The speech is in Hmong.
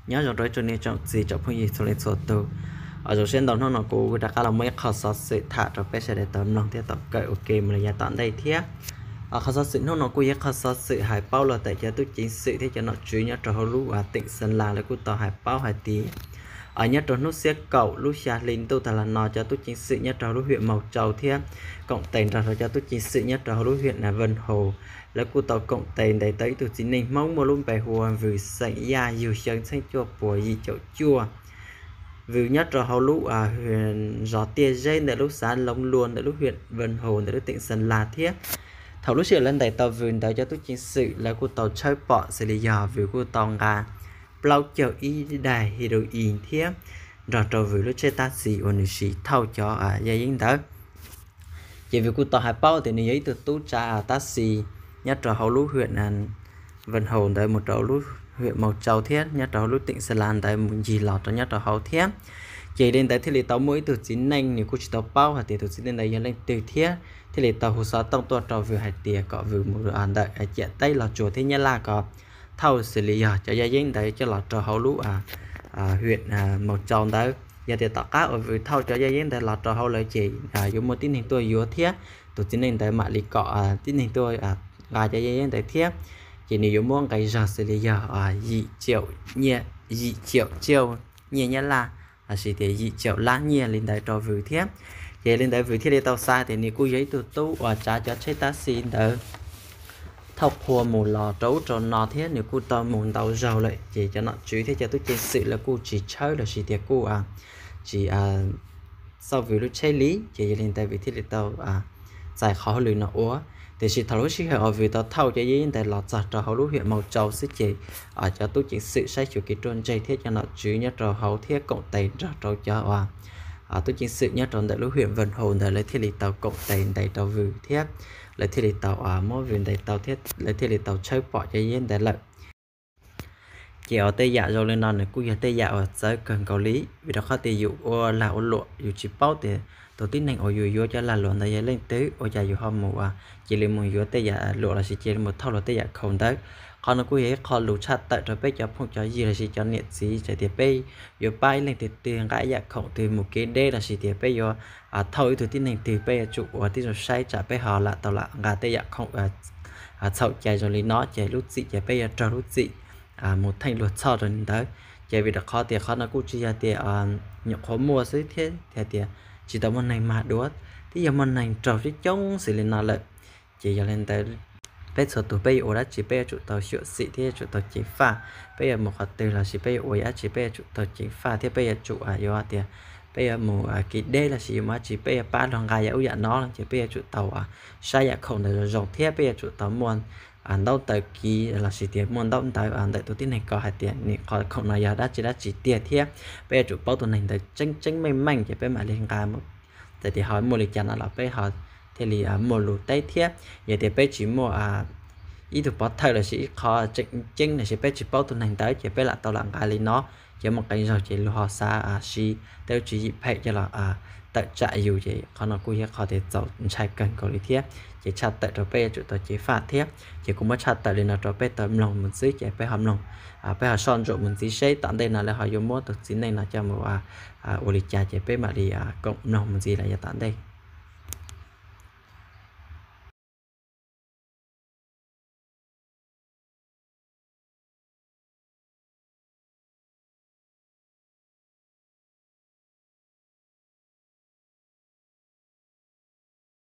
Nyob zoo rau ib tsoom niam tsoom txiv tsoom phooj ywg txhua leej txhua tus. Zoo siab ntau hnub no kuv rov qab los muaj ib qho xov xwm tham rau peb sawv daws tau mloog thiab tau kawm ua ke mus li yav tom ntej thiab. Qhov xov xwm hnub no kuj yog ib qho xov xwm hais paub los ntawm cov tub ceev xwm thiab cov nom tswv nyob rau hauv lub uas teem Xeeb Las lawv kuj tau hais paub hais tias nyob rau hnub xiab kaum lub xya hli ntuj tag los no cov tub ceev xwm nyob rau hauv lub hiam Maus Tsau thiab koom tes nrog rau cov tub ceev xwm nyob rau hauv lub hiam Vees Haus, lawv kuj tau koom tes ntes tau ib tug txiv neej Hmoob muaj lub npe hu ua Vwm xeem Yaj yug xyoo txheeb cuaj puas yim caum cuaj. Vwm nyob rau hauv lub zos Tiaj Zeb ntawm lub xav Loov Lua ntawm lub hiam Vees Haus ntawm lub teem Xeeb Las thiab. Thaum lub sij hawm lawv ntes tau Vwm ntawd cov tub ceev xwm lawv kuj tau tshawb pom xws li yog Vwm kuj tau nqa plaub caug ib daim heroin thiab nrog rau Vwm lub tsheb tab xis uas nws siv thauj cov yaj yeeb ntawd. Ces Vwm kuj tau hais paub tias nws yog ib tug tub tsav tab xis nyob rau hauv lub hiam Vees Haus ntawd mus rau lub hiam Maus Tsau thiab nyob rau hauv lub teem Xeeb Las ntawd mus ncig los rau nyob rau hauv thiab. Ces li ntawd thiaj li tau muaj ib tug txiv neej nws kuj tsis tau paub hais tias tus txiv neej ntawd yog leej twg thiab thiaj li tau hu xov tooj tuaj rau Vwm hais tias kom Vwm mus ntawm ciam teb Los Tsuas thiab Nyab Laj kom thauj xws li yog cov yaj yeeb ntawd coj los rau hauv lub hiam Maus Tsau ntawd. Yog tias tom qab uas Vwm thauj cov yaj yeeb ntawd los rau hauv lawm ces yuav muaj tib neeg tuaj yuav thiab tus txiv neej ntawd mam li kom tib neeg tuaj nqa cov yaj yeeb ntawd thiab. Ces nws yuav muab nqi zog xws li yog yim caum tsiaj nyiaj Nyab Laj lossis tias yim caum lab nyiaj li ntawd rau Vwm thiab. Ces li ntawd Vwm thiaj li tau xav tias nws kuj yog ib tug tub uas tsav cov tsheb tab xis ntawd thauj qhua mus los rau ub rau no thiab nws kuj tau mus ntau zaug lawm ces cov nom tswv thiab cov tub ceev xwm lawv kuj tsis tshawb lossis tias kuj tsis xauj Vwm lub tsheb li. Ces yog li ntawd Vwm thiaj li tau txais qhov hauj lwm no ua. Tiam sis thaum lub sij hawm uas Vwm tau thauj cov yaj yeeb ntawd los txog rau hauv lub hiam Maus Tsau xwb ces cov tub ceev xwm saib xyuas kev ruaj ntseg thiab cov nom tswv nyob rau hauv thiab koom tes nrog rau cov tub ceev xwm nyob rau ntawm lub hiam Vees Haus ntawd lawv thiaj li tau koom tes ntes rau Vwm thiab lawv thiaj li tau muab Vwm ntes tau thiab lawv thiaj li tau tshawb pom cov yaj yeeb ntawd lawm. Ces ua tej yam zoo li no nws kuj yog tej yam uas txawv kawg nkaus li, vim rau qhov tias yus ua lag ua luam yus tsis paub tias tus tib neeg uas yus yuav cov lag luam ntawd yog leej twg ua cas yus ho mus ua cia li mus yuav tej yam luam lossis cia li mus thauj luag tej yam khoom ntawd. Qhov no kuj yog ib qho lus tshaj tawm rau peb cov phooj cov ywg lossis cov niam txiv, txawm tias peb yuav pab ib leeg twg twg nqa ib yam khoom twg mus kev deb lossis tias peb yuav thauj ib tug tib neeg twg peb yuav tsum ua tib zoo saib tsam peb ho lam tau lam nqa tej yam khoom txhaum cai zoo li no ces lub txim ces peb yuav raug lub txim mus theej luag txhoj rau li ntawd. Ces vim rau qhov tias qhov no kuj tsis yog tias nyuam qhuav muaj xwb thiab hais tias tsis tau muaj neeg mag dua, twb yog muaj neeg raug coob coob xws li no lawm. Ces yog li ntawd peb txhua tus peb yuav ua dab tsi peb yuav tsum tau xyuam xim thiab yuav tsum tau ceev faj. Peb yuav mus qhov twg lossis peb yuav ua dab tsi peb yuav tsum tau ceev faj thiab peb yuav tsum yuav tias peb yuav mus kev deb lossis yuav mus dab tsi peb yuav pab luag nqa yam ub yam no ces peb yuav tsum tau saib yam khoom ntawd zoo zoo thiab peb yuav tsum tau muaj ntaub ntawv kiv lossis tias muaj ntaub ntawv ntawm tus tib neeg ko hais tias nws qhov khoom no yog dab tsi dab tsi tiag thiab peb yuav tsum paub tus neeg ntawd tseeb tseeb meej meej ces peb mam li nqa mus. Txawm tias ho muaj li cas no los peb ho thiaj li muaj lus teb thiab. Yog tias peb tsis muaj ib tug pov thawj lossis ib qho tseem ceeb lossis peb tsis paub tus neeg ntawd ces peb lam tau lam nqa li no ces muaj qee zaug ces luag ho xav siv tej lub tswv yim phem coj los tawm tsam yus ces qhov no kuj yog qhov tias txaus ntshai kawg nkaus li thiab. Ces tshaj tawm rau peb yuav tsum tau ceev faj thiab. Ces kuv muab tshaj tawm li no rau peb tau mloog mus ntxiv ces peb ho mloog, peb ho soj ntsuam mus ntxiv seb tom ntej no lawv ho yuav muab tus txiv neej no coj mus ua li cas ces peb mam li koom mloog mus ntxiv lawm yav tom ntej.